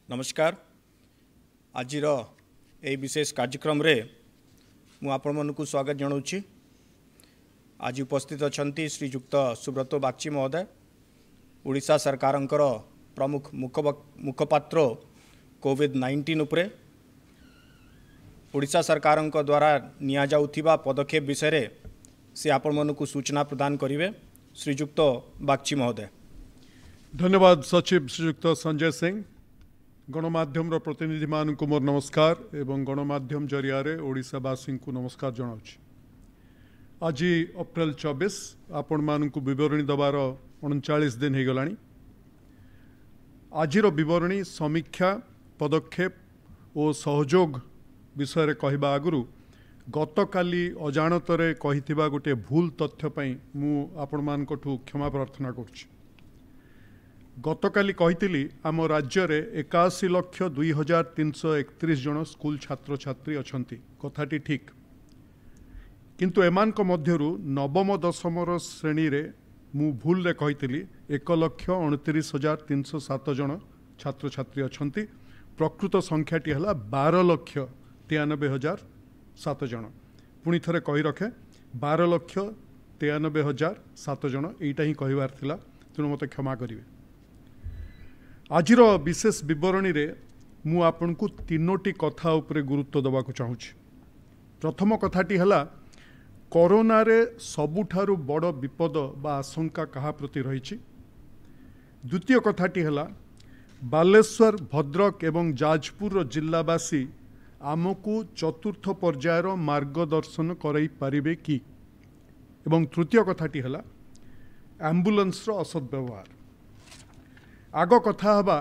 ନମସ୍କାର। ଆଜିର ଏହି ବିଶେଷ କାର୍ଯ୍ୟକ୍ରମରେ ମୁଁ ଆପଣମାନଙ୍କୁ ସ୍ୱାଗତ ଜଣାଉଛି। ଆଜି ଉପସ୍ଥିତ ଅଛନ୍ତି ଶ୍ରୀଯୁକ୍ତ ସୁବ୍ରତ ବାଗଚୀ ମହୋଦୟ, ଓଡ଼ିଶା ସରକାରଙ୍କର ପ୍ରମୁଖ ମୁଖପାତ୍ର କୋଭିଡ଼-19 ଉପରେ ଓଡ଼ିଶା ସରକାରଙ୍କ ଦ୍ୱାରା ନିଆଯାଉଥିବା ପଦକ୍ଷେପ ବିଷୟରେ ସେ ଆପଣମାନଙ୍କୁ ସୂଚନା ପ୍ରଦାନ କରିବେ। ଶ୍ରୀଯୁକ୍ତ ବାଗଚୀ ମହୋଦୟ। ଧନ୍ୟବାଦ ସଚିବ ଶ୍ରୀଯୁକ୍ତ ସଞ୍ଜୟ ସିଂ। ଗଣମାଧ୍ୟମର ପ୍ରତିନିଧିମାନଙ୍କୁ ମୋର ନମସ୍କାର ଏବଂ ଗଣମାଧ୍ୟମ ଜରିଆରେ ଓଡ଼ିଶାବାସୀଙ୍କୁ ନମସ୍କାର ଜଣାଉଛି। ଆଜି ଅପ୍ରେଲ 24, ଆପଣମାନଙ୍କୁ ବିବରଣୀ ଦେବାର 39 ଦିନ ହୋଇଗଲାଣି। ଆଜିର ବିବରଣୀ ସମୀକ୍ଷା, ପଦକ୍ଷେପ ଓ ସହଯୋଗ ବିଷୟରେ କହିବା ଆଗରୁ ଗତକାଲି ଅଜାଣତରେ କହିଥିବା ଗୋଟିଏ ଭୁଲ ତଥ୍ୟ ପାଇଁ ମୁଁ ଆପଣମାନଙ୍କଠୁ କ୍ଷମା ପ୍ରାର୍ଥନା କରୁଛି। ଗତକାଲି କହିଥିଲି ଆମ ରାଜ୍ୟରେ 81,02,331 ଜଣ ସ୍କୁଲ ଛାତ୍ରଛାତ୍ରୀ ଅଛନ୍ତି। କଥାଟି ଠିକ୍, କିନ୍ତୁ ଏମାନଙ୍କ ମଧ୍ୟରୁ ନବମ ଦଶମର ଶ୍ରେଣୀରେ ମୁଁ ଭୁଲରେ କହିଥିଲି 1,29,307 ଜଣ ଛାତ୍ରଛାତ୍ରୀ ଅଛନ୍ତି। ପ୍ରକୃତ ସଂଖ୍ୟାଟି ହେଲା 12,93,007 ଜଣ। ପୁଣି ଥରେ କହି ରଖେ, 12,93,007 ଜଣ, ଏଇଟା ହିଁ କହିବାର ଥିଲା, ତେଣୁ ମୋତେ କ୍ଷମା କରିବେ। ଆଜିର ବିଶେଷ ବିବରଣୀରେ ମୁଁ ଆପଣଙ୍କୁ ତିନୋଟି କଥା ଉପରେ ଗୁରୁତ୍ୱ ଦେବାକୁ ଚାହୁଁଛି। ପ୍ରଥମ କଥାଟି ହେଲା, କରୋନାରେ ସବୁଠାରୁ ବଡ଼ ବିପଦ ବା ଆଶଙ୍କା କାହା ପ୍ରତି ରହିଛି। ଦ୍ୱିତୀୟ କଥାଟି ହେଲା, ବାଲେଶ୍ୱର, ଭଦ୍ରକ ଏବଂ ଯାଜପୁରର ଜିଲ୍ଲାବାସୀ ଆମକୁ ଚତୁର୍ଥ ପର୍ଯ୍ୟାୟର ମାର୍ଗଦର୍ଶନ କରାଇ ପାରିବେ କି? ଏବଂ ତୃତୀୟ କଥାଟି ହେଲା ଆମ୍ବୁଲାନ୍ସର ଅସଦ୍ବ୍ୟବହାର। ଆଗ କଥା ହେବା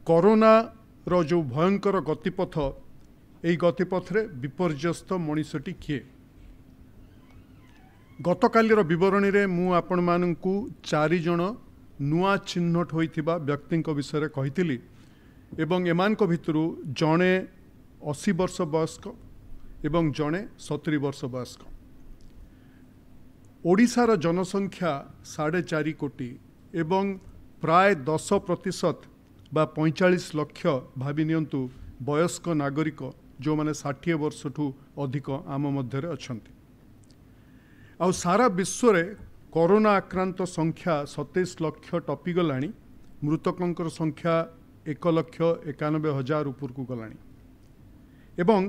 କରୋନାର ଯେଉଁ ଭୟଙ୍କର ଗତିପଥ, ଏଇ ଗତିପଥରେ ବିପର୍ଯ୍ୟସ୍ତ ମଣିଷଟି କିଏ? ଗତକାଲିର ବିବରଣୀରେ ମୁଁ ଆପଣମାନଙ୍କୁ 4 ଜଣ ନୂଆ ଚିହ୍ନଟ ହୋଇଥିବା ବ୍ୟକ୍ତିଙ୍କ ବିଷୟରେ କହିଥିଲି ଏବଂ ଏମାନଙ୍କ ଭିତରୁ ଜଣେ 80 ବର୍ଷ ବୟସ୍କ ଏବଂ ଜଣେ 70 ବର୍ଷ ବୟସ୍କ। ଓଡ଼ିଶାର ଜନସଂଖ୍ୟା 4.5 କୋଟି ଏବଂ ପ୍ରାୟ 10% ବା 45 ଲକ୍ଷ ଭାବି ନିଅନ୍ତୁ ବୟସ୍କ ନାଗରିକ, ଯେଉଁମାନେ 60 ବର୍ଷଠୁ ଅଧିକ ଆମ ମଧ୍ୟରେ ଅଛନ୍ତି। ଆଉ ସାରା ବିଶ୍ୱରେ କରୋନା ଆକ୍ରାନ୍ତ ସଂଖ୍ୟା 27 ଲକ୍ଷ ଟପିଗଲାଣି, ମୃତକଙ୍କର ସଂଖ୍ୟା 1,91,000 ଉପରକୁ ଗଲାଣି। ଏବଂ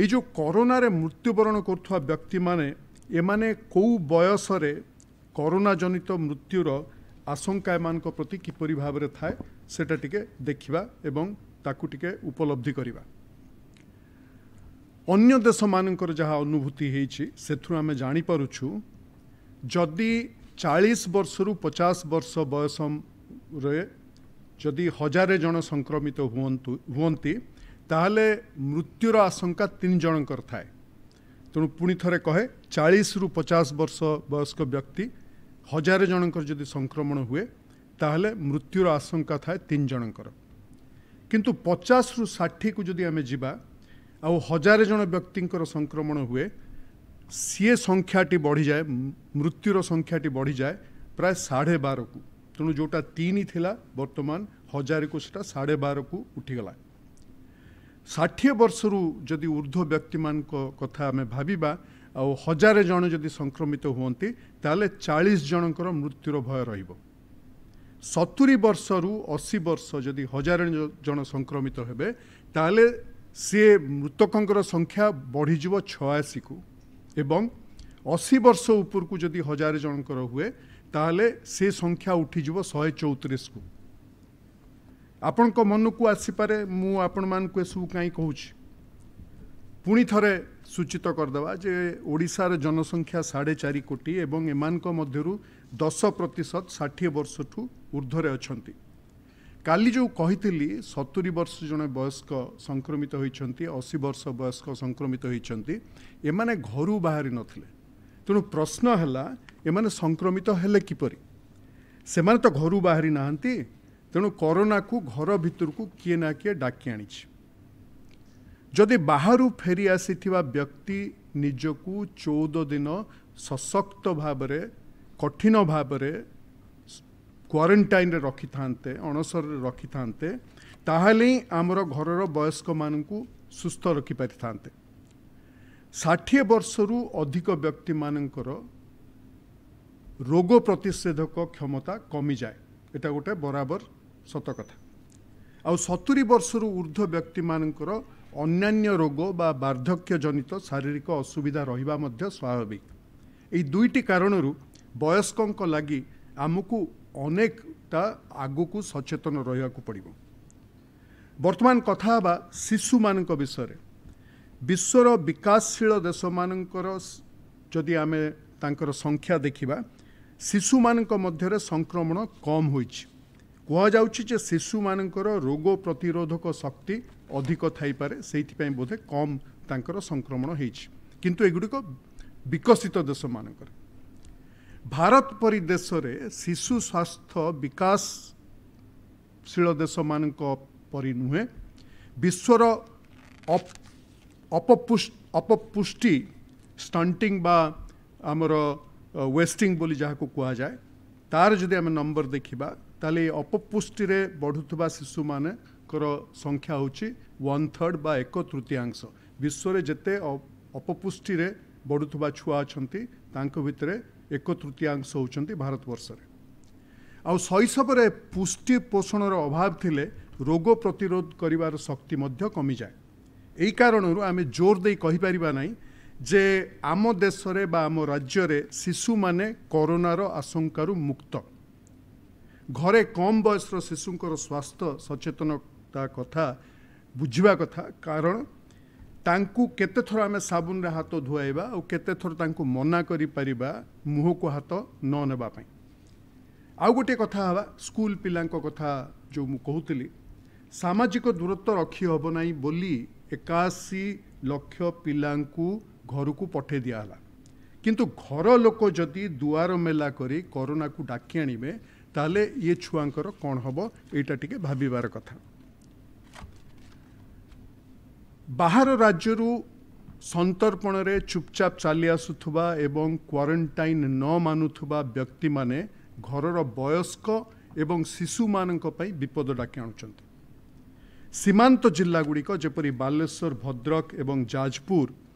ଏଇ ଯେଉଁ କରୋନାରେ ମୃତ୍ୟୁବରଣ କରୁଥିବା ବ୍ୟକ୍ତିମାନେ, ଏମାନେ କେଉଁ ବୟସରେ କରୋନା ଜନିତ ମୃତ୍ୟୁର ଆଶଙ୍କା ଏମାନଙ୍କ ପ୍ରତି କିପରି ଭାବରେ ଥାଏ, ସେଟା ଟିକେ ଦେଖିବା ଏବଂ ତାକୁ ଟିକେ ଉପଲବ୍ଧି କରିବା। ଅନ୍ୟ ଦେଶମାନଙ୍କର ଯାହା ଅନୁଭୂତି ହେଇଛି ସେଥିରୁ ଆମେ ଜାଣିପାରୁଛୁ, ଯଦି 40 ବର୍ଷରୁ 50 ବର୍ଷ ବୟସରେ ଯଦି 1000 ଜଣ ସଂକ୍ରମିତ ହୁଅନ୍ତି, ତାହେଲେ ମୃତ୍ୟୁର ଆଶଙ୍କା 3 ଜଣଙ୍କର ଥାଏ। ତେଣୁ ପୁଣି ଥରେ କହେ, 40ରୁ 50 ବର୍ଷ ବୟସ୍କ ବ୍ୟକ୍ତି 1000 ଜଣଙ୍କର ଯଦି ସଂକ୍ରମଣ ହୁଏ, ତାହେଲେ ମୃତ୍ୟୁର ଆଶଙ୍କା ଥାଏ 3 ଜଣଙ୍କର। କିନ୍ତୁ 50ରୁ 60କୁ ଯଦି ଆମେ ଯିବା ଆଉ 1000 ଜଣ ବ୍ୟକ୍ତିଙ୍କର ସଂକ୍ରମଣ ହୁଏ, ସିଏ ସଂଖ୍ୟାଟି ବଢ଼ିଯାଏ, ମୃତ୍ୟୁର ସଂଖ୍ୟାଟି ବଢ଼ିଯାଏ ପ୍ରାୟ 12.5କୁ। ତେଣୁ ଯେଉଁଟା 3 ଥିଲା ବର୍ତ୍ତମାନ 1000କୁ ସେଟା 12.5କୁ ଉଠିଗଲା। 60 ବର୍ଷରୁ ଯଦି ଉର୍ଦ୍ଧ୍ୱ ବ୍ୟକ୍ତିମାନଙ୍କ କଥା ଆମେ ଭାବିବା ଆଉ 1000 ଜଣ ଯଦି ସଂକ୍ରମିତ ହୁଅନ୍ତି, ତାହେଲେ 40 ଜଣଙ୍କର ମୃତ୍ୟୁର ଭୟ ରହିବ। 70 ବର୍ଷରୁ 80 ବର୍ଷ ଯଦି 1000 ଜଣ ସଂକ୍ରମିତ ହେବେ, ତାହେଲେ ସିଏ ମୃତକଙ୍କର ସଂଖ୍ୟା ବଢ଼ିଯିବ 86କୁ, ଏବଂ 80 ବର୍ଷ ଉପରକୁ ଯଦି 1000 ଜଣଙ୍କର ହୁଏ, ତାହେଲେ ସେ ସଂଖ୍ୟା ଉଠିଯିବ 134କୁ। ଆପଣଙ୍କ ମନକୁ ଆସିପାରେ ମୁଁ ଆପଣମାନଙ୍କୁ ଏସବୁ କାହିଁ କହୁଛି। ପୁଣି ଥରେ ସୂଚିତ କରିଦେବା ଯେ ଓଡ଼ିଶାର ଜନସଂଖ୍ୟା 4.5 କୋଟି ଏବଂ ଏମାନଙ୍କ ମଧ୍ୟରୁ 10% 60 ବର୍ଷଠୁ ଉର୍ଦ୍ଧ୍ୱରେ ଅଛନ୍ତି। କାଲି ଯେଉଁ କହିଥିଲି 70 ବର୍ଷ ଜଣେ ବୟସ୍କ ସଂକ୍ରମିତ ହୋଇଛନ୍ତି, 80 ବର୍ଷ ବୟସ୍କ ସଂକ୍ରମିତ ହୋଇଛନ୍ତି, ଏମାନେ ଘରୁ ବାହାରି ନଥିଲେ। ତେଣୁ ପ୍ରଶ୍ନ ହେଲା ଏମାନେ ସଂକ୍ରମିତ ହେଲେ କିପରି? ସେମାନେ ତ ଘରୁ ବାହାରି ନାହାନ୍ତି, ତେଣୁ କରୋନାକୁ ଘର ଭିତରକୁ କିଏ ନା କିଏ ଡାକି ଆଣିଛି। ଯଦି ବାହାରୁ ଫେରି ଆସିଥିବା ବ୍ୟକ୍ତି ନିଜକୁ 14 ଦିନ ସଶକ୍ତ ଭାବରେ, କଠିନ ଭାବରେ କ୍ୱାରେଣ୍ଟାଇନ୍ରେ ରଖିଥାନ୍ତେ, ଅଣସରରେ ରଖିଥାନ୍ତେ, ତାହେଲେ ହିଁ ଆମର ଘରର ବୟସ୍କମାନଙ୍କୁ ସୁସ୍ଥ ରଖିପାରିଥାନ୍ତେ। 60 ବର୍ଷରୁ ଅଧିକ ବ୍ୟକ୍ତିମାନଙ୍କର ରୋଗ ପ୍ରତିଷେଧକ କ୍ଷମତା କମିଯାଏ, ଏଟା ଗୋଟେ ବରାବର ସତ କଥା। ଆଉ 70 ବର୍ଷରୁ ଉର୍ଦ୍ଧ୍ୱ ବ୍ୟକ୍ତିମାନଙ୍କର ଅନ୍ୟାନ୍ୟ ରୋଗ ବା ବାର୍ଦ୍ଧକ୍ୟଜନିତ ଶାରୀରିକ ଅସୁବିଧା ରହିବା ମଧ୍ୟ ସ୍ୱାଭାବିକ। ଏଇ ଦୁଇଟି କାରଣରୁ ବୟସ୍କଙ୍କ ଲାଗି ଆମକୁ ଅନେକଟା ଆଗକୁ ସଚେତନ ରହିବାକୁ ପଡ଼ିବ। ବର୍ତ୍ତମାନ କଥା ହେବା ଶିଶୁମାନଙ୍କ ବିଷୟରେ। ବିଶ୍ୱର ବିକାଶଶୀଳ ଦେଶମାନଙ୍କର ଯଦି ଆମେ ତାଙ୍କର ସଂଖ୍ୟା ଦେଖିବା, ଶିଶୁମାନଙ୍କ ମଧ୍ୟରେ ସଂକ୍ରମଣ କମ୍ ହୋଇଛି। କୁହାଯାଉଛି ଯେ ଶିଶୁମାନଙ୍କର ରୋଗ ପ୍ରତିରୋଧକ ଶକ୍ତି ଅଧିକ ଥାଇପାରେ, ସେଇଥିପାଇଁ ବୋଧେ କମ୍ ତାଙ୍କର ସଂକ୍ରମଣ ହେଇଛି। କିନ୍ତୁ ଏଗୁଡ଼ିକ ବିକଶିତ ଦେଶମାନଙ୍କରେ। ଭାରତ ପରି ଦେଶରେ ଶିଶୁ ସ୍ୱାସ୍ଥ୍ୟ ବିକାଶଶୀଳ ଦେଶମାନଙ୍କ ପରି ନୁହେଁ। ବିଶ୍ୱର ଅପପୁଷ୍ଟି, ଷ୍ଟଣ୍ଟିଂ ବା ଆମର ୱେଷ୍ଟିଂ ବୋଲି ଯାହାକୁ କୁହାଯାଏ, ତାର ଯଦି ଆମେ ନମ୍ବର ଦେଖିବା, ତାହେଲେ ଏ ଅପପୁଷ୍ଟିରେ ବଢ଼ୁଥିବା ଶିଶୁମାନଙ୍କର ସଂଖ୍ୟା ହେଉଛି 1/3 ବା 1/3। ବିଶ୍ୱରେ ଯେତେ ଅପପୁଷ୍ଟିରେ ବଢ଼ୁଥିବା ଛୁଆ ଅଛନ୍ତି, ତାଙ୍କ ଭିତରେ 1/3 ହେଉଛନ୍ତି ଭାରତବର୍ଷରେ। ଆଉ ଶୈଶବରେ ପୁଷ୍ଟି ପୋଷଣର ଅଭାବ ଥିଲେ ରୋଗ ପ୍ରତିରୋଧ କରିବାର ଶକ୍ତି ମଧ୍ୟ କମିଯାଏ। ଏହି କାରଣରୁ ଆମେ ଜୋର ଦେଇ କହିପାରିବା ନାହିଁ ଯେ ଆମ ଦେଶରେ ବା ଆମ ରାଜ୍ୟରେ ଶିଶୁମାନେ କରୋନାର ଆଶଙ୍କାରୁ ମୁକ୍ତ। ଘରେ କମ୍ ବୟସର ଶିଶୁଙ୍କର ସ୍ୱାସ୍ଥ୍ୟ ସଚେତନତା କଥା ବୁଝିବା କଥା, କାରଣ ତାଙ୍କୁ କେତେଥର ଆମେ ସାବୁନରେ ହାତ ଧୁଆଇବା ଆଉ କେତେଥର ତାଙ୍କୁ ମନା କରିପାରିବା ମୁହଁକୁ ହାତ ନ ନେବା ପାଇଁ। ଆଉ ଗୋଟିଏ କଥା ହେବା ସ୍କୁଲ ପିଲାଙ୍କ କଥା ଯେଉଁ ମୁଁ କହୁଥିଲି, ସାମାଜିକ ଦୂରତ୍ୱ ରଖି ହେବ ନାହିଁ ବୋଲି 81 ଲକ୍ଷ ପିଲାଙ୍କୁ ଘରକୁ ପଠାଇ ଦିଆହେଲା। କିନ୍ତୁ ଘର ଲୋକ ଯଦି ଦୁଆର ମେଲା କରି କରୋନାକୁ ଡାକି ଆଣିବେ, ତାହେଲେ ଇଏ ଛୁଆଙ୍କର କ'ଣ ହେବ, ଏଇଟା ଟିକେ ଭାବିବାର କଥା। ବାହାର ରାଜ୍ୟରୁ ସନ୍ତର୍ପଣରେ ଚୁପଚାପ ଚାଲି ଆସୁଥିବା ଏବଂ କ୍ୱାରେଣ୍ଟାଇନ୍ ନ ମାନୁଥିବା ବ୍ୟକ୍ତିମାନେ ଘରର ବୟସ୍କ ଏବଂ ଶିଶୁମାନଙ୍କ ପାଇଁ ବିପଦ ଡାକି ଆଣୁଛନ୍ତି। ସୀମାନ୍ତ ଜିଲ୍ଲାଗୁଡ଼ିକ ଯେପରି ବାଲେଶ୍ୱର, ଭଦ୍ରକ ଏବଂ ଯାଜପୁର,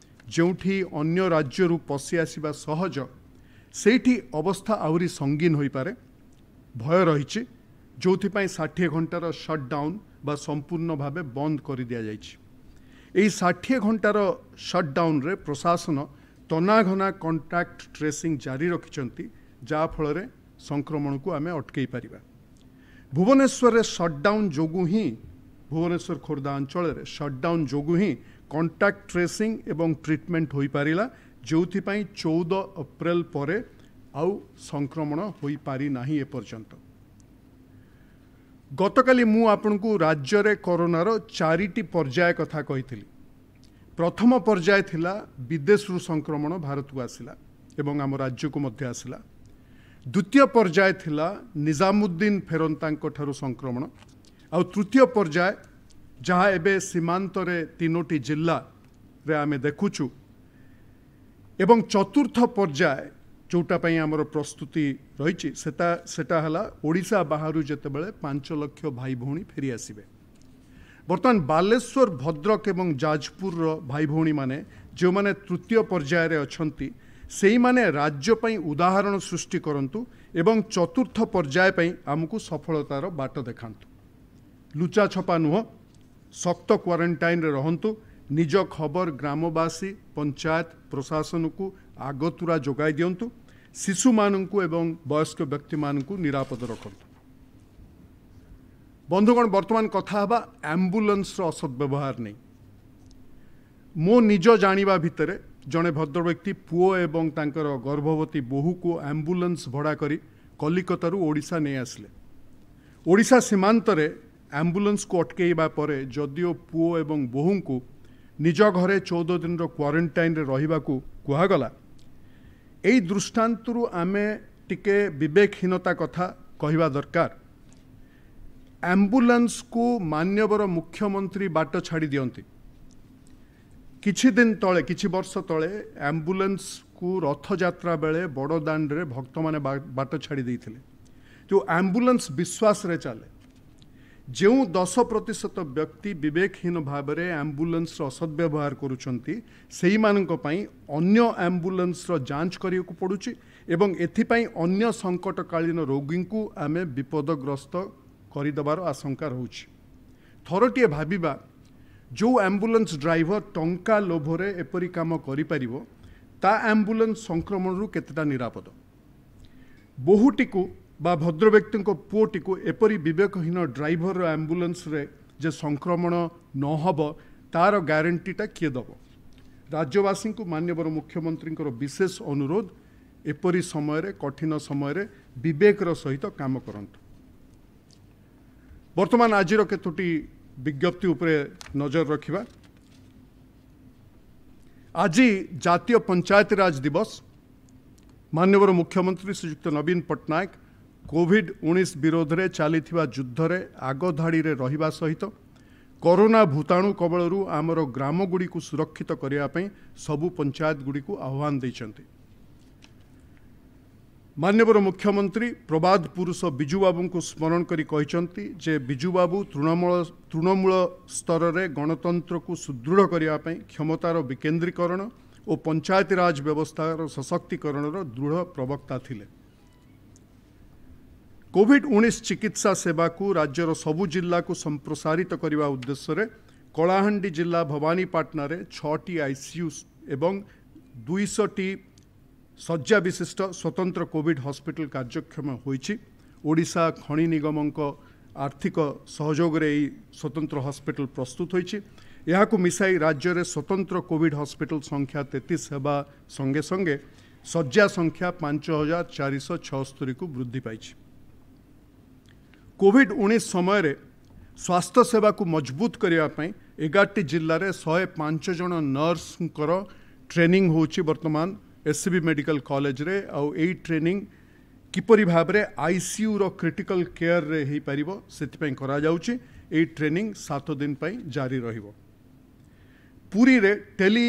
ଯେଉଁଠି ଅନ୍ୟ ରାଜ୍ୟରୁ ପଶି ଆସିବା ସହଜ, ସେଇଠି ଅବସ୍ଥା ଆହୁରି ସଙ୍ଗୀନ ହୋଇପାରେ ଭୟ ରହିଛି, ଯେଉଁଥିପାଇଁ 60 ଘଣ୍ଟାର ସଟ୍ଡାଉନ୍ ବା ସମ୍ପୂର୍ଣ୍ଣ ଭାବେ ବନ୍ଦ କରିଦିଆଯାଇଛି। ଏହି 60 ଘଣ୍ଟାର ସଟ୍ଡାଉନ୍ରେ ପ୍ରଶାସନ ତନାଘନା କଣ୍ଟାକ୍ଟ ଟ୍ରେସିଂ ଜାରି ରଖିଛନ୍ତି, ଯାହାଫଳରେ ସଂକ୍ରମଣକୁ ଆମେ ଅଟକାଇ ପାରିବା। ଭୁବନେଶ୍ୱରରେ ସଟ୍ଡାଉନ୍ ଯୋଗୁଁ ହିଁ, ଭୁବନେଶ୍ୱର ଖୋର୍ଦ୍ଧା ଅଞ୍ଚଳରେ ସଟ୍ଡାଉନ୍ ଯୋଗୁଁ ହିଁ କଣ୍ଟାକ୍ଟ ଟ୍ରେସିଂ ଏବଂ ଟ୍ରିଟମେଣ୍ଟ ହୋଇପାରିଲା, ଯେଉଁଥିପାଇଁ 14 ଅପ୍ରିଲ ପରେ ଆଉ ସଂକ୍ରମଣ ହୋଇପାରିନାହିଁ ଏପର୍ଯ୍ୟନ୍ତ। ଗତକାଲି ମୁଁ ଆପଣଙ୍କୁ ରାଜ୍ୟରେ କରୋନାର 4ଟି ପର୍ଯ୍ୟାୟ କଥା କହିଥିଲି। ପ୍ରଥମ ପର୍ଯ୍ୟାୟ ଥିଲା ବିଦେଶରୁ ସଂକ୍ରମଣ ଭାରତକୁ ଆସିଲା ଏବଂ ଆମ ରାଜ୍ୟକୁ ମଧ୍ୟ ଆସିଲା। ଦ୍ୱିତୀୟ ପର୍ଯ୍ୟାୟ ଥିଲା ନିଜାମୁଦ୍ଦିନ ଫେରନ୍ତାଙ୍କ ଠାରୁ ସଂକ୍ରମଣ। ଆଉ ତୃତୀୟ ପର୍ଯ୍ୟାୟ ଯାହା ଏବେ ସୀମାନ୍ତରେ 3ଟି ଜିଲ୍ଲାରେ ଆମେ ଦେଖୁଛୁ, ଏବଂ ଚତୁର୍ଥ ପର୍ଯ୍ୟାୟ ଯେଉଁଟା ପାଇଁ ଆମର ପ୍ରସ୍ତୁତି ରହିଛି, ସେଟା ହେଲା ଓଡ଼ିଶା ବାହାରୁ ଯେତେବେଳେ 5 ଲକ୍ଷ ଭାଇ ଭଉଣୀ ଫେରି ଆସିବେ। ବର୍ତ୍ତମାନ ବାଲେଶ୍ୱର, ଭଦ୍ରକ ଏବଂ ଯାଜପୁରର ଭାଇ ଭଉଣୀମାନେ ଯେଉଁମାନେ ତୃତୀୟ ପର୍ଯ୍ୟାୟରେ ଅଛନ୍ତି, ସେଇମାନେ ରାଜ୍ୟ ପାଇଁ ଉଦାହରଣ ସୃଷ୍ଟି କରନ୍ତୁ ଏବଂ ଚତୁର୍ଥ ପର୍ଯ୍ୟାୟ ପାଇଁ ଆମକୁ ସଫଳତାର ବାଟ ଦେଖାନ୍ତୁ। ଲୁଚା ଛପା ନୁହଁ, ଶକ୍ତ କ୍ୱାରେଣ୍ଟାଇନ୍ରେ ରହନ୍ତୁ। ନିଜ ଖବର ଗ୍ରାମବାସୀ, ପଞ୍ଚାୟତ, ପ୍ରଶାସନକୁ ଆଗତୁରା ଯୋଗାଇ ଦିଅନ୍ତୁ। ଶିଶୁମାନଙ୍କୁ ଏବଂ ବୟସ୍କ ବ୍ୟକ୍ତିମାନଙ୍କୁ ନିରାପଦ ରଖନ୍ତୁ। ବନ୍ଧୁଗଣ, ବର୍ତ୍ତମାନ କଥା ହେବା ଆମ୍ବୁଲାନ୍ସର ଅସଦ୍ବ୍ୟବହାର ନେଇ। ମୋ ନିଜ ଜାଣିବା ଭିତରେ ଜଣେ ଭଦ୍ରବ୍ୟକ୍ତି ପୁଅ ଏବଂ ତାଙ୍କର ଗର୍ଭବତୀ ବୋହୂକୁ ଆମ୍ବୁଲାନ୍ସ ଭଡ଼ା କରି କଲିକତାରୁ ଓଡ଼ିଶା ନେଇ ଆସିଲେ। ଓଡ଼ିଶା ସୀମାନ୍ତରେ ଆମ୍ବୁଲାନ୍ସକୁ ଅଟକେଇବା ପରେ ଯଦିଓ ପୁଅ ଏବଂ ବୋହୂଙ୍କୁ ନିଜ ଘରେ 14 ଦିନର କ୍ୱାରେଣ୍ଟାଇନ୍ରେ ରହିବାକୁ କୁହାଗଲା, ଏଇ ଦୃଷ୍ଟାନ୍ତରୁ ଆମେ ଟିକେ ବିବେକହୀନତା କଥା କହିବା ଦରକାର। ଆମ୍ବୁଲାନ୍ସକୁ ମାନ୍ୟବର ମୁଖ୍ୟମନ୍ତ୍ରୀ ବାଟ ଛାଡ଼ି ଦିଅନ୍ତି। କିଛି ଦିନ ତଳେ, କିଛି ବର୍ଷ ତଳେ ଆମ୍ବୁଲାନ୍ସକୁ ରଥଯାତ୍ରା ବେଳେ ବଡ଼ଦାଣ୍ଡରେ ଭକ୍ତମାନେ ବାଟ ଛାଡ଼ି ଦେଇଥିଲେ। ଯେଉଁ ଆମ୍ବୁଲାନ୍ସ ବିଶ୍ୱାସରେ ଚାଲେ, ଯେଉଁ 10% ବ୍ୟକ୍ତି ବିବେକହୀନ ଭାବରେ ଆମ୍ବୁଲାନ୍ସର ଅସଦ୍ବ୍ୟବହାର କରୁଛନ୍ତି, ସେଇମାନଙ୍କ ପାଇଁ ଅନ୍ୟ ଆମ୍ବୁଲାନ୍ସର ଯାଞ୍ଚ କରିବାକୁ ପଡ଼ୁଛି ଏବଂ ଏଥିପାଇଁ ଅନ୍ୟ ସଙ୍କଟକାଳୀନ ରୋଗୀଙ୍କୁ ଆମେ ବିପଦଗ୍ରସ୍ତ କରିଦେବାର ଆଶଙ୍କା ରହୁଛି। ଥରଟିଏ ଭାବିବା, ଯେଉଁ ଆମ୍ବୁଲାନ୍ସ ଡ୍ରାଇଭର ଟଙ୍କା ଲୋଭରେ ଏପରି କାମ କରିପାରିବ, ତା ଆମ୍ବୁଲାନ୍ସ ସଂକ୍ରମଣରୁ କେତେଟା ନିରାପଦ? ବୋହୂଟିକୁ ବା ଭଦ୍ରବ୍ୟକ୍ତିଙ୍କ ପୁଅଟିକୁ ଏପରି ବିବେକହୀନ ଡ୍ରାଇଭରର ଆମ୍ବୁଲାନ୍ସରେ ଯେ ସଂକ୍ରମଣ ନ ହେବ, ତାର ଗ୍ୟାରେଣ୍ଟିଟା କିଏ ଦେବ? ରାଜ୍ୟବାସୀଙ୍କୁ ମାନ୍ୟବର ମୁଖ୍ୟମନ୍ତ୍ରୀଙ୍କର ବିଶେଷ ଅନୁରୋଧ, ଏପରି ସମୟରେ, କଠିନ ସମୟରେ ବିବେକର ସହିତ କାମ କରନ୍ତୁ। ବର୍ତ୍ତମାନ ଆଜିର କେତୋଟି ବିଜ୍ଞପ୍ତି ଉପରେ ନଜର ରଖିବା। ଆଜି ଜାତୀୟ ପଞ୍ଚାୟତିରାଜ ଦିବସ। ମାନ୍ୟବର ମୁଖ୍ୟମନ୍ତ୍ରୀ ଶ୍ରୀଯୁକ୍ତ ନବୀନ ପଟ୍ଟନାୟକ କୋଭିଡ-19 ବିରୋଧରେ ଚାଲିଥିବା ଯୁଦ୍ଧରେ ଆଗଧାଡ଼ିରେ ରହିବା ସହିତ କରୋନା ଭୂତାଣୁ କବଳରୁ ଆମର ଗ୍ରାମଗୁଡ଼ିକୁ ସୁରକ୍ଷିତ କରିବା ପାଇଁ ସବୁ ପଞ୍ଚାୟତଗୁଡ଼ିକୁ ଆହ୍ୱାନ ଦେଇଛନ୍ତି। ମାନ୍ୟବର ମୁଖ୍ୟମନ୍ତ୍ରୀ ପ୍ରବାଦ ପୁରୁଷ ବିଜୁବାବୁଙ୍କୁ ସ୍ମରଣ କରି କହିଛନ୍ତି ଯେ ବିଜୁବାବୁ ତୃଣମୂଳ ସ୍ତରରେ ଗଣତନ୍ତ୍ରକୁ ସୁଦୃଢ଼ କରିବା ପାଇଁ କ୍ଷମତାର ବିକେନ୍ଦ୍ରୀକରଣ ଓ ପଞ୍ଚାୟତିରାଜ ବ୍ୟବସ୍ଥାର ସଶକ୍ତିକରଣର ଦୃଢ଼ ପ୍ରବକ୍ତା ଥିଲେ। କୋଭିଡ-19 ଚିକିତ୍ସା ସେବାକୁ ରାଜ୍ୟର ସବୁ ଜିଲ୍ଲାକୁ ସମ୍ପ୍ରସାରିତ କରିବା ଉଦ୍ଦେଶ୍ୟରେ କଳାହାଣ୍ଡି ଜିଲ୍ଲା ଭବାନୀପାଟଣାରେ 6ଟି ଆଇସିୟୁ ଏବଂ 200ଟି ଶଯ୍ୟା ବିଶିଷ୍ଟ ସ୍ୱତନ୍ତ୍ର କୋଭିଡ ହସ୍ପିଟାଲ କାର୍ଯ୍ୟକ୍ଷମ ହୋଇଛି। ଓଡ଼ିଶା ଖଣି ନିଗମଙ୍କ ଆର୍ଥିକ ସହଯୋଗରେ ଏହି ସ୍ୱତନ୍ତ୍ର ହସ୍ପିଟାଲ ପ୍ରସ୍ତୁତ ହୋଇଛି। ଏହାକୁ ମିଶାଇ ରାଜ୍ୟରେ ସ୍ୱତନ୍ତ୍ର କୋଭିଡ ହସ୍ପିଟାଲ ସଂଖ୍ୟା 33 ହେବା ସଙ୍ଗେ ସଙ୍ଗେ ଶଯ୍ୟା ସଂଖ୍ୟା 5476କୁ ବୃଦ୍ଧି ପାଇଛି। କୋଭିଡ-19 ସମୟରେ ସ୍ୱାସ୍ଥ୍ୟ ସେବାକୁ ମଜବୁତ କରିବା ପାଇଁ 11ଟି ଜିଲ୍ଲାରେ 105 ଜଣ ନର୍ସଙ୍କର ଟ୍ରେନିଂ ହେଉଛି ବର୍ତ୍ତମାନ ଏସ୍ସିବି ମେଡ଼ିକାଲ କଲେଜରେ। ଆଉ ଏଇ ଟ୍ରେନିଂ କିପରି ଭାବରେ ଆଇସିୟୁର କ୍ରିଟିକାଲ କେୟାରରେ ହେଇପାରିବ, ସେଥିପାଇଁ କରାଯାଉଛି। ଏଇ ଟ୍ରେନିଂ 7 ଦିନ ପାଇଁ ଜାରି ରହିବ। ପୁରୀରେ ଟେଲି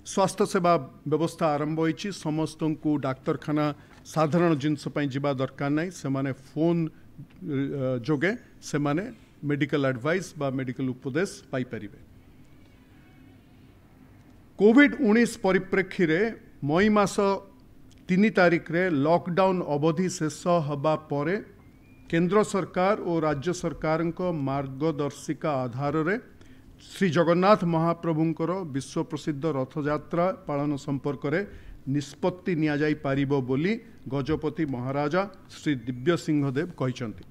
ସ୍ୱାସ୍ଥ୍ୟ ସେବା ବ୍ୟବସ୍ଥା ଆରମ୍ଭ ହୋଇଛି। ସମସ୍ତଙ୍କୁ ଡାକ୍ତରଖାନା ସାଧାରଣ ଜିନିଷ ପାଇଁ ଯିବା ଦରକାର ନାହିଁ। ସେମାନେ ଫୋନ୍ ଯୋଗେ ସେମାନେ ମେଡ଼ିକାଲ ଆଡ଼ଭାଇସ୍ ବା ମେଡ଼ିକାଲ ଉପଦେଶ ପାଇପାରିବେ। କୋଭିଡ-19 ପରିପ୍ରେକ୍ଷୀରେ ମଇ ମାସ 3 ତାରିଖରେ ଲକଡାଉନ୍ ଅବଧି ଶେଷ ହେବା ପରେ କେନ୍ଦ୍ର ସରକାର ଓ ରାଜ୍ୟ ସରକାରଙ୍କ ମାର୍ଗଦର୍ଶିକା ଆଧାରରେ ଶ୍ରୀ ଜଗନ୍ନାଥ ମହାପ୍ରଭୁଙ୍କର ବିଶ୍ୱପ୍ରସିଦ୍ଧ ରଥଯାତ୍ରା ପାଳନ ସମ୍ପର୍କରେ ନିଷ୍ପତ୍ତି ନିଆଯାଇପାରିବ ବୋଲି ଗଜପତି ମହାରାଜା ଶ୍ରୀ ଦିବ୍ୟସିଂହ ଦେବ କହିଛନ୍ତି।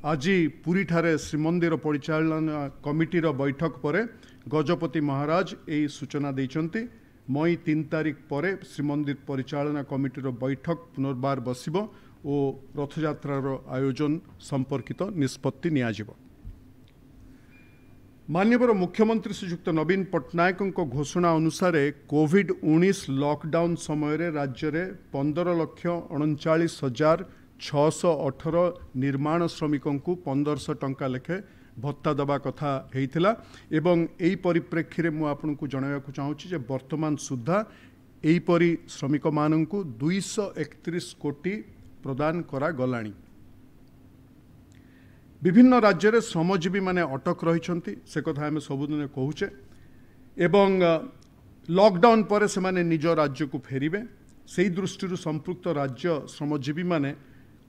ଆଜି ପୁରୀଠାରେ ଶ୍ରୀମନ୍ଦିର ପରିଚାଳନା କମିଟିର ବୈଠକ ପରେ ଗଜପତି ମହାରାଜ ଏହି ସୂଚନା ଦେଇଛନ୍ତି। ମଇ 3 ତାରିଖ ପରେ ଶ୍ରୀମନ୍ଦିର ପରିଚାଳନା କମିଟିର ବୈଠକ ପୁନର୍ବାର ବସିବ ଓ ରଥଯାତ୍ରାର ଆୟୋଜନ ସମ୍ପର୍କିତ ନିଷ୍ପତ୍ତି ନିଆଯିବ। ମାନ୍ୟବର ମୁଖ୍ୟମନ୍ତ୍ରୀ ଶ୍ରୀଯୁକ୍ତ ନବୀନ ପଟ୍ଟନାୟକଙ୍କ ଘୋଷଣା ଅନୁସାରେ କୋଭିଡ-19 ଲକଡାଉନ୍ ସମୟରେ ରାଜ୍ୟରେ 15,39,618 ନିର୍ମାଣ ଶ୍ରମିକଙ୍କୁ 1500 ଟଙ୍କା ଲେଖେ ଭତ୍ତା ଦେବା କଥା ହେଇଥିଲା ଏବଂ ଏହି ପରିପ୍ରେକ୍ଷୀରେ ମୁଁ ଆପଣଙ୍କୁ ଜଣାଇବାକୁ ଚାହୁଁଛି ଯେ ବର୍ତ୍ତମାନ ସୁଦ୍ଧା ଏହିପରି ଶ୍ରମିକମାନଙ୍କୁ 231 କୋଟି ପ୍ରଦାନ କରାଗଲାଣି। ବିଭିନ୍ନ ରାଜ୍ୟରେ ଶ୍ରମଜୀବୀମାନେ ଅଟକ ରହିଛନ୍ତି, ସେ କଥା ଆମେ ସବୁଦିନ କହୁଛେ ଏବଂ ଲକଡାଉନ୍ ପରେ ସେମାନେ ନିଜ ରାଜ୍ୟକୁ ଫେରିବେ। ସେହି ଦୃଷ୍ଟିରୁ ସମ୍ପୃକ୍ତ ରାଜ୍ୟ ଶ୍ରମଜୀବୀମାନେ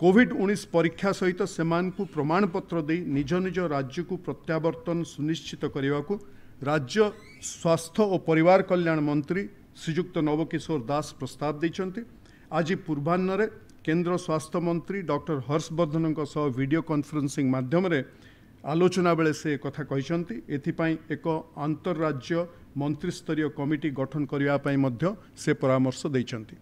କୋଭିଡ-19 ପରୀକ୍ଷା ସହିତ ସେମାନଙ୍କୁ ପ୍ରମାଣପତ୍ର ଦେଇ ନିଜ ନିଜ ରାଜ୍ୟକୁ ପ୍ରତ୍ୟାବର୍ତ୍ତନ ସୁନିଶ୍ଚିତ କରିବାକୁ ରାଜ୍ୟ ସ୍ୱାସ୍ଥ୍ୟ ଓ ପରିବାର କଲ୍ୟାଣ ମନ୍ତ୍ରୀ ଶ୍ରୀଯୁକ୍ତ ନବକିଶୋର ଦାସ ପ୍ରସ୍ତାବ ଦେଇଛନ୍ତି। ଆଜି ପୂର୍ବାହ୍ନରେ କେନ୍ଦ୍ର ସ୍ୱାସ୍ଥ୍ୟ ମନ୍ତ୍ରୀ ଡକ୍ଟର ହର୍ଷବର୍ଦ୍ଧନଙ୍କ ସହ ଭିଡ଼ିଓ କନଫରେନ୍ସିଂ ମାଧ୍ୟମରେ ଆଲୋଚନା ବେଳେ ସେ କଥା କହିଛନ୍ତି। ଏଥିପାଇଁ ଏକ ଆନ୍ତଃରାଜ୍ୟ ମନ୍ତ୍ରିସ୍ତରୀୟ କମିଟି ଗଠନ କରିବା ପାଇଁ ମଧ୍ୟ ସେ ପରାମର୍ଶ ଦେଇଛନ୍ତି।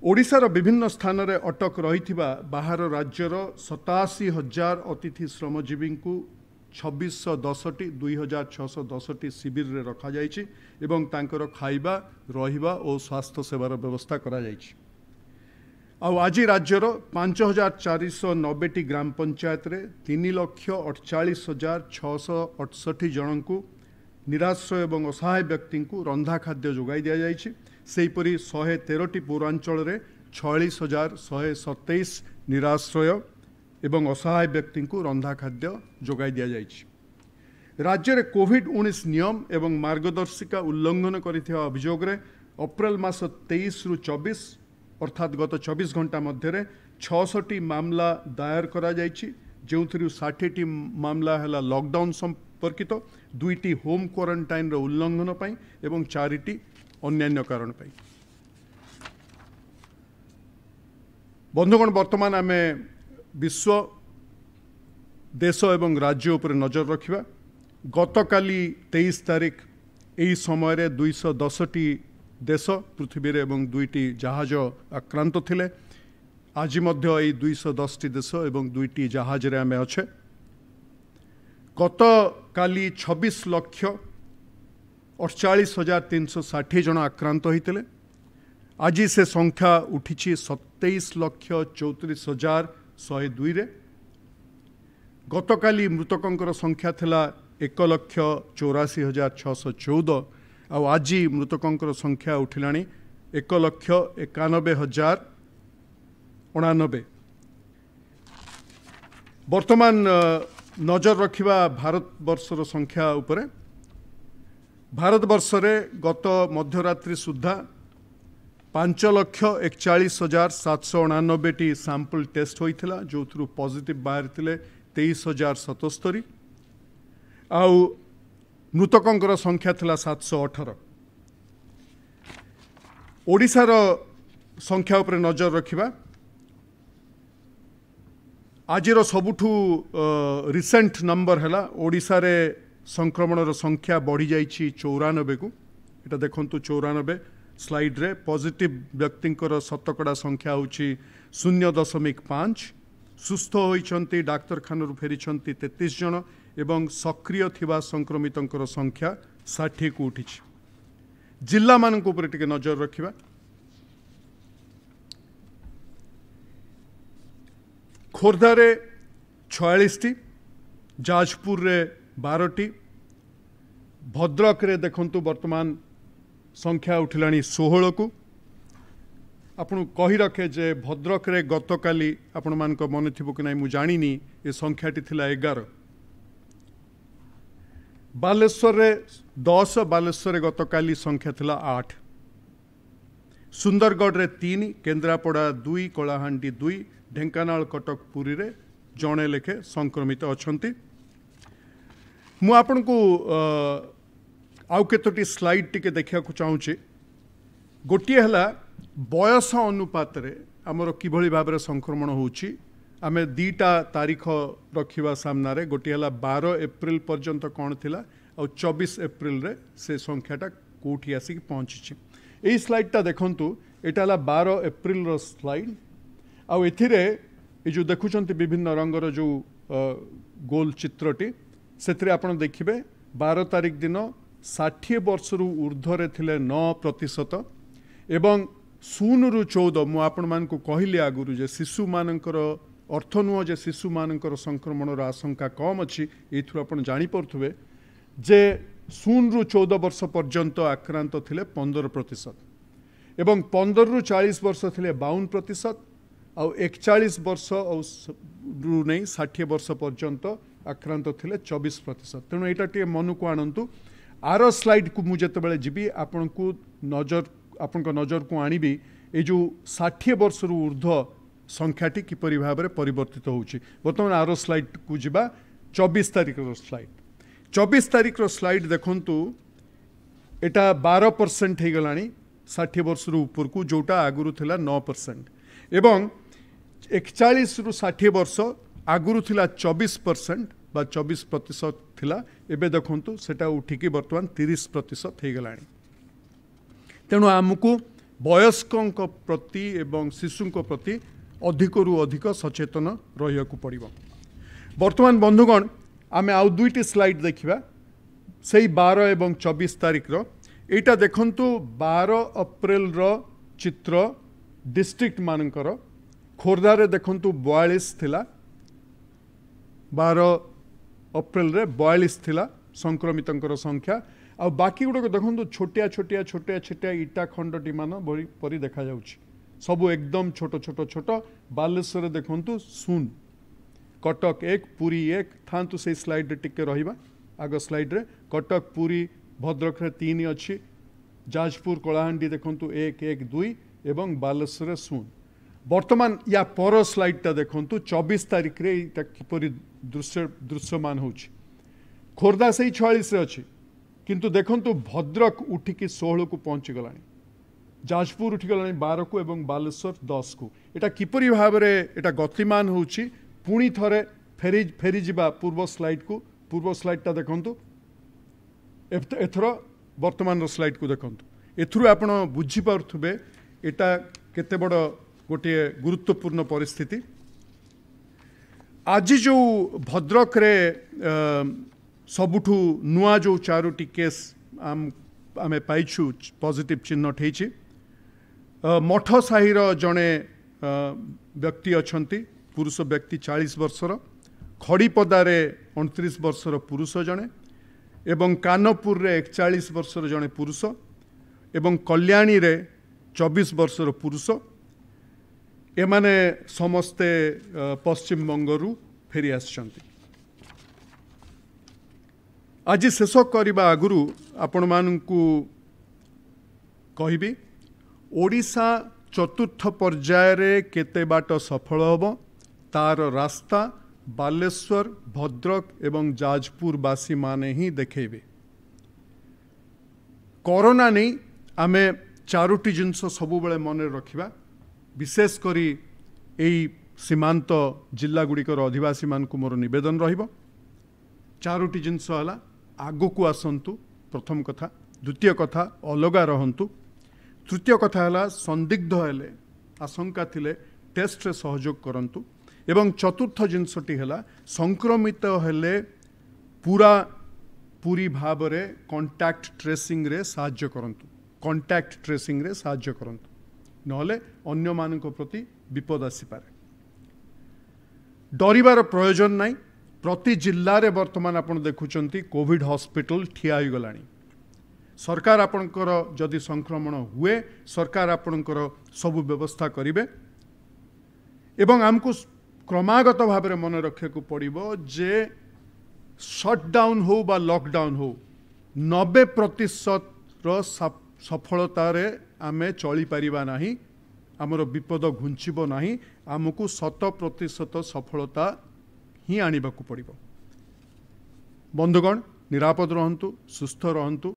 ଓଡ଼ିଶାର ବିଭିନ୍ନ ସ୍ଥାନରେ ଅଟକ ରହିଥିବା ବାହାର ରାଜ୍ୟର 87,000 ଅତିଥି ଶ୍ରମଜୀବୀଙ୍କୁ 2610ଟି 2610ଟି ଶିବିରରେ ରଖାଯାଇଛି ଏବଂ ତାଙ୍କର ଖାଇବା, ରହିବା ଓ ସ୍ୱାସ୍ଥ୍ୟ ସେବାର ବ୍ୟବସ୍ଥା କରାଯାଇଛି। ଆଉ ଆଜି ରାଜ୍ୟର 5490ଟି ଗ୍ରାମ ପଞ୍ଚାୟତରେ 3,48,668 ଜଣଙ୍କୁ ନିରାଶ୍ରୟ ଏବଂ ଅସହାୟ ବ୍ୟକ୍ତିଙ୍କୁ ରନ୍ଧା ଖାଦ୍ୟ ଯୋଗାଇ ଦିଆଯାଇଛି। ସେହିପରି 113ଟି ପୌରାଞ୍ଚଳରେ 46,127 ନିରାଶ୍ରୟ ଏବଂ ଅସହାୟ ବ୍ୟକ୍ତିଙ୍କୁ ରନ୍ଧା ଖାଦ୍ୟ ଯୋଗାଇ ଦିଆଯାଇଛି। ରାଜ୍ୟରେ କୋଭିଡ-19 ନିୟମ ଏବଂ ମାର୍ଗଦର୍ଶିକା ଉଲ୍ଲଂଘନ କରିଥିବା ଅଭିଯୋଗରେ ଅପ୍ରେଲ ମାସ 23ରୁ 24 ଅର୍ଥାତ୍ ଗତ 24 ଘଣ୍ଟା ମଧ୍ୟରେ 66 ମାମଲା ଦାୟର କରାଯାଇଛି, ଯେଉଁଥିରୁ 60ଟି ମାମଲା ହେଲା ଲକଡାଉନ୍ ସମ୍ପର୍କିତ, 2ଟି ହୋମ୍ କ୍ୱାରେଣ୍ଟାଇନ୍ର ଉଲ୍ଲଂଘନ ପାଇଁ ଏବଂ 4ଟି ଅନ୍ୟାନ୍ୟ କାରଣ ପାଇଁ। ବନ୍ଧୁଗଣ, ବର୍ତ୍ତମାନ ଆମେ ବିଶ୍ୱ, ଦେଶ ଏବଂ ରାଜ୍ୟ ଉପରେ ନଜର ରଖିବା। ଗତକାଲି 23 ତାରିଖ ଏହି ସମୟରେ 210ଟି ଦେଶ ପୃଥିବୀରେ ଏବଂ 2ଟି ଜାହାଜ ଆକ୍ରାନ୍ତ ଥିଲେ। ଆଜି ମଧ୍ୟ ଏହି 210ଟି ଦେଶ ଏବଂ 2ଟି ଜାହାଜରେ ଆମେ ଅଛେ। ଗତକାଲି 26,48,360 ଜଣ ଆକ୍ରାନ୍ତ ହୋଇଥିଲେ। ଆଜି ସେ ସଂଖ୍ୟା ଉଠିଛି 27,34,102ରେ। ଗତକାଲି ମୃତକଙ୍କର ସଂଖ୍ୟା ଥିଲା 1,84,614, ଆଉ ଆଜି ମୃତକଙ୍କର ସଂଖ୍ୟା ଉଠିଲାଣି 1,91,089। ବର୍ତ୍ତମାନ ନଜର ରଖିବା ଭାରତବର୍ଷର ସଂଖ୍ୟା ଉପରେ। ଭାରତବର୍ଷରେ ଗତ ମଧ୍ୟରାତ୍ରି ସୁଦ୍ଧା 5,41,789ଟି ସାମ୍ପଲ୍ ଟେଷ୍ଟ ହୋଇଥିଲା, ଯେଉଁଥିରୁ ପଜିଟିଭ୍ ବାହାରିଥିଲେ 23,077, ଆଉ ମୃତକଙ୍କର ସଂଖ୍ୟା ଥିଲା 718। ଓଡ଼ିଶାର ସଂଖ୍ୟା ଉପରେ ନଜର ରଖିବା। ଆଜିର ସବୁଠୁ ରିସେଣ୍ଟ ନମ୍ବର ହେଲା ଓଡ଼ିଶାରେ ସଂକ୍ରମଣର ସଂଖ୍ୟା ବଢ଼ିଯାଇଛି 94କୁ। ଏଇଟା ଦେଖନ୍ତୁ 94 ସ୍ଲାଇଡ଼୍ରେ। ପଜିଟିଭ୍ ବ୍ୟକ୍ତିଙ୍କର ଶତକଡ଼ା ସଂଖ୍ୟା ହେଉଛି 0.5। ସୁସ୍ଥ ହୋଇଛନ୍ତି, ଡାକ୍ତରଖାନାରୁ ଫେରିଛନ୍ତି 33 ଜଣ ଏବଂ ସକ୍ରିୟ ଥିବା ସଂକ୍ରମିତଙ୍କର ସଂଖ୍ୟା 60କୁ ଉଠିଛି। ଜିଲ୍ଲାମାନଙ୍କ ଉପରେ ଟିକେ ନଜର ରଖିବା। ଖୋର୍ଦ୍ଧାରେ 46ଟି, ଯାଜପୁରରେ 12ଟି, ଭଦ୍ରକରେ ଦେଖନ୍ତୁ ବର୍ତ୍ତମାନ ସଂଖ୍ୟା ଉଠିଲାଣି 16କୁ। ଆପଣଙ୍କୁ କହି ରଖେ ଯେ ଭଦ୍ରକରେ ଗତକାଲି ଆପଣମାନଙ୍କ ମନେ ଥିବ କି ନାହିଁ ମୁଁ ଜାଣିନି, ଏ ସଂଖ୍ୟାଟି ଥିଲା 11। ବାଲେଶ୍ୱରରେ 10, ବାଲେଶ୍ୱରରେ ଗତକାଲି ସଂଖ୍ୟା ଥିଲା 8। ସୁନ୍ଦରଗଡ଼ରେ 3, କେନ୍ଦ୍ରାପଡ଼ା 2, କଳାହାଣ୍ଡି 2, ଢେଙ୍କାନାଳ, କଟକ, ପୁରୀରେ ଜଣେ ଲେଖେ ସଂକ୍ରମିତ ଅଛନ୍ତି। ମୁଁ ଆପଣଙ୍କୁ ଆଉ କେତୋଟି ସ୍ଲାଇଡ୍ ଟିକେ ଦେଖିବାକୁ ଚାହୁଁଛି। ଗୋଟିଏ ହେଲା ବୟସ ଅନୁପାତରେ ଆମର କିଭଳି ଭାବରେ ସଂକ୍ରମଣ ହେଉଛି। ଆମେ 2ଟା ତାରିଖ ରଖିବା ସାମ୍ନାରେ। ଗୋଟିଏ ହେଲା 12 ଏପ୍ରିଲ ପର୍ଯ୍ୟନ୍ତ କ'ଣ ଥିଲା, ଆଉ 24 ଏପ୍ରିଲରେ ସେ ସଂଖ୍ୟାଟା କେଉଁଠି ଆସିକି ପହଞ୍ଚିଛି। ଏଇ ସ୍ଲାଇଡ୍ଟା ଦେଖନ୍ତୁ, ଏଇଟା ହେଲା 12 ଏପ୍ରିଲର ସ୍ଲାଇଡ୍। ଆଉ ଏଥିରେ ଏ ଯେଉଁ ଦେଖୁଛନ୍ତି ବିଭିନ୍ନ ରଙ୍ଗର ଯେଉଁ ଗୋଲ ଚିତ୍ରଟି, ସେଥିରେ ଆପଣ ଦେଖିବେ 12 ତାରିଖ ଦିନ 60 ବର୍ଷରୁ ଉର୍ଦ୍ଧ୍ୱରେ ଥିଲେ 9% ଏବଂ 0ରୁ 14। ମୁଁ ଆପଣମାନଙ୍କୁ କହିଲି ଆଗରୁ ଯେ ଶିଶୁମାନଙ୍କର ଅର୍ଥ ନୁହଁ ଯେ ଶିଶୁମାନଙ୍କର ସଂକ୍ରମଣର ଆଶଙ୍କା କମ୍ ଅଛି। ଏଇଥିରୁ ଆପଣ ଜାଣିପାରୁଥିବେ ଯେ 0ରୁ 14 ବର୍ଷ ପର୍ଯ୍ୟନ୍ତ ଆକ୍ରାନ୍ତ ଥିଲେ 15% ଏବଂ 15ରୁ 40 ବର୍ଷ ଥିଲେ 52%, ଆଉ 41 ବର୍ଷ ଆଉ ରୁ ନେଇ 60 ବର୍ଷ ପର୍ଯ୍ୟନ୍ତ ଆକ୍ରାନ୍ତ ଥିଲେ 24%। ତେଣୁ ଏଇଟା ଟିକେ ମନକୁ ଆଣନ୍ତୁ। ଆର ସ୍ଲାଇଡ଼କୁ ମୁଁ ଯେତେବେଳେ ଯିବି ଆପଣଙ୍କୁ ଆପଣଙ୍କ ନଜରକୁ ଆଣିବି ଏଇ ଯେଉଁ 60 ବର୍ଷରୁ ଉର୍ଦ୍ଧ୍ୱ ସଂଖ୍ୟାଟି କିପରି ଭାବରେ ପରିବର୍ତ୍ତିତ ହେଉଛି। ବର୍ତ୍ତମାନ ଆର ସ୍ଲାଇଡ଼କୁ ଯିବା, 24 ତାରିଖର ସ୍ଲାଇଡ଼। 24 ତାରିଖର ସ୍ଲାଇଡ଼ ଦେଖନ୍ତୁ, ଏଇଟା 12% ହେଇଗଲାଣି 60 ବର୍ଷରୁ ଉପରକୁ, ଯେଉଁଟା ଆଗରୁ ଥିଲା 9%, ଏବଂ 41ରୁ 60 ବର୍ଷ ଆଗରୁ ଥିଲା 24% ବା 24% ଥିଲା, ଏବେ ଦେଖନ୍ତୁ ସେଟା ଉଠିକି ବର୍ତ୍ତମାନ 30% ହେଇଗଲାଣି। ତେଣୁ ଆମକୁ ବୟସ୍କଙ୍କ ପ୍ରତି ଏବଂ ଶିଶୁଙ୍କ ପ୍ରତି ଅଧିକରୁ ଅଧିକ ସଚେତନ ରହିବାକୁ ପଡ଼ିବ। ବର୍ତ୍ତମାନ ବନ୍ଧୁଗଣ ଆମେ ଆଉ 2ଟି ସ୍ଲାଇଡ୍ ଦେଖିବା, ସେଇ 12 ଏବଂ 24 ତାରିଖର। ଏଇଟା ଦେଖନ୍ତୁ 12 ଅପ୍ରିଲର ଚିତ୍ର ଡିଷ୍ଟ୍ରିକ୍ଟ ମାନଙ୍କର। ଖୋର୍ଦ୍ଧାରେ ଦେଖନ୍ତୁ 42 ଥିଲା, 12 ଅପ୍ରିଲରେ 42 ଥିଲା ସଂକ୍ରମିତଙ୍କର ସଂଖ୍ୟା। ଆଉ ବାକି ଗୁଡ଼ାକ ଦେଖନ୍ତୁ ଛୋଟିଆ ଛୋଟିଆ ଛୋଟିଆ ଛୋଟିଆ ଇଟା ଖଣ୍ଡଟି ମାନ ପରି ଦେଖାଯାଉଛି, ସବୁ ଏକଦମ ଛୋଟ ଛୋଟ ଛୋଟ। ବାଲେଶ୍ୱରରେ ଦେଖନ୍ତୁ 0। କଟକ 1, ପୁରୀ 1 ଥାନ୍ତୁ। ସେଇ ସ୍ଲାଇଡ଼୍ରେ ଟିକେ ରହିବା, ଆଗ ସ୍ଲାଇଡ଼୍ରେ କଟକ, ପୁରୀ, ଭଦ୍ରକରେ 3 ଅଛି, ଯାଜପୁର, କଳାହାଣ୍ଡି ଦେଖନ୍ତୁ 1, 1, 2 ଏବଂ ବାଲେଶ୍ୱରରେ 0। ବର୍ତ୍ତମାନ ୟା ପର ସ୍ଲାଇଡ଼୍ଟା ଦେଖନ୍ତୁ, 24 ତାରିଖରେ ଏଇଟା କିପରି ଦୃଶ୍ୟମାନ ହେଉଛି। ଖୋର୍ଦ୍ଧା ସେଇ 46ରେ ଅଛି, କିନ୍ତୁ ଦେଖନ୍ତୁ ଭଦ୍ରକ ଉଠିକି 16କୁ ପହଞ୍ଚିଗଲାଣି, ଯାଜପୁର ଉଠିଗଲାଣି 12କୁ ଏବଂ ବାଲେଶ୍ୱର 10କୁ। ଏଇଟା କିପରି ଭାବରେ ଏଇଟା ଗତିମାନ ହେଉଛି। ପୁଣି ଥରେ ଫେରିଯିବା ପୂର୍ବ ସ୍ଲାଇଡ଼୍କୁ। ପୂର୍ବ ସ୍ଲାଇଡ଼୍ଟା ଦେଖନ୍ତୁ, ଏଥର ବର୍ତ୍ତମାନର ସ୍ଲାଇଡ଼୍କୁ ଦେଖନ୍ତୁ। ଏଥିରୁ ଆପଣ ବୁଝିପାରୁଥିବେ ଏଇଟା କେତେ ବଡ଼ ଗୋଟିଏ ଗୁରୁତ୍ୱପୂର୍ଣ୍ଣ ପରିସ୍ଥିତି। ଆଜି ଯେଉଁ ଭଦ୍ରକରେ ସବୁଠୁ ନୂଆ ଯେଉଁ 4ଟି କେସ୍ ଆମେ ପାଇଛୁ, ପଜିଟିଭ୍ ଚିହ୍ନଟ ହେଇଛି, ମଠ ସାହିର ଜଣେ ବ୍ୟକ୍ତି ଅଛନ୍ତି, ପୁରୁଷ ବ୍ୟକ୍ତି 40 ବର୍ଷର, ଖଡ଼ିପଦାରେ 29 ବର୍ଷର ପୁରୁଷ ଜଣେ ଏବଂ କାନପୁରରେ 41 ବର୍ଷର ଜଣେ ପୁରୁଷ ଏବଂ କଲ୍ୟାଣୀରେ 24 ବର୍ଷର ପୁରୁଷ। ଏମାନେ ସମସ୍ତେ ପଶ୍ଚିମବଙ୍ଗରୁ ଫେରି ଆସିଛନ୍ତି। ଆଜି ଶେଷ କରିବା ଆଗରୁ ଆପଣମାନଙ୍କୁ କହିବି, ଓଡ଼ିଶା ଚତୁର୍ଥ ପର୍ଯ୍ୟାୟରେ କେତେ ବାଟ ସଫଳ ହେବ ତାର ରାସ୍ତା ବାଲେଶ୍ୱର, ଭଦ୍ରକ ଏବଂ ଯାଜପୁରବାସୀମାନେ ହିଁ ଦେଖେଇବେ। କରୋନା ନେଇ ଆମେ 4ଟି ଜିନିଷ ସବୁବେଳେ ମନରେ ରଖିବା, ବିଶେଷ କରି ଏଇ ସୀମାନ୍ତ ଜିଲ୍ଲାଗୁଡ଼ିକର ଅଧିବାସୀମାନଙ୍କୁ ମୋର ନିବେଦନ ରହିବ। 4ଟି ଜିନିଷ ହେଲା, ଆଗକୁ ଆସନ୍ତୁ ପ୍ରଥମ କଥା, ଦ୍ୱିତୀୟ କଥା ଅଲଗା ରହନ୍ତୁ, ତୃତୀୟ କଥା ହେଲା ସନ୍ଦିଗ୍ଧ ହେଲେ, ଆଶଙ୍କା ଥିଲେ ଟେଷ୍ଟରେ ସହଯୋଗ କରନ୍ତୁ ଏବଂ ଚତୁର୍ଥ ଜିନିଷଟି ହେଲା ସଂକ୍ରମିତ ହେଲେ ପୁରା ପୁରୀ ଭାବରେ କଣ୍ଟାକ୍ଟ ଟ୍ରେସିଂରେ ସାହାଯ୍ୟ କରନ୍ତୁ, କଣ୍ଟାକ୍ଟ ଟ୍ରେସିଂରେ ସାହାଯ୍ୟ କରନ୍ତୁ, ନହେଲେ ଅନ୍ୟମାନଙ୍କ ପ୍ରତି ବିପଦ ଆସିପାରେ। ଡରିବାର ପ୍ରୟୋଜନ ନାହିଁ। ପ୍ରତି ଜିଲ୍ଲାରେ ବର୍ତ୍ତମାନ ଆପଣ ଦେଖୁଛନ୍ତି କୋଭିଡ଼ ହସ୍ପିଟାଲ ଠିଆ ହୋଇଗଲାଣି। ସରକାର ଆପଣଙ୍କର ଯଦି ସଂକ୍ରମଣ ହୁଏ, ସରକାର ଆପଣଙ୍କର ସବୁ ବ୍ୟବସ୍ଥା କରିବେ ଏବଂ ଆମକୁ କ୍ରମାଗତ ଭାବରେ ମନେ ରଖିବାକୁ ପଡ଼ିବ ଯେ ସଟ୍ଡାଉନ୍ ହେଉ ବା ଲକଡାଉନ୍ ହେଉ, 90%ର ସଫଳତାରେ ଆମେ ଚଳିପାରିବା ନାହିଁ, ଆମର ବିପଦ ଘୁଞ୍ଚିବ ନାହିଁ, ଆମକୁ 100% ସଫଳତା ହିଁ ଆଣିବାକୁ ପଡ଼ିବ। ବନ୍ଧୁଗଣ, ନିରାପଦ ରହନ୍ତୁ, ସୁସ୍ଥ ରହନ୍ତୁ।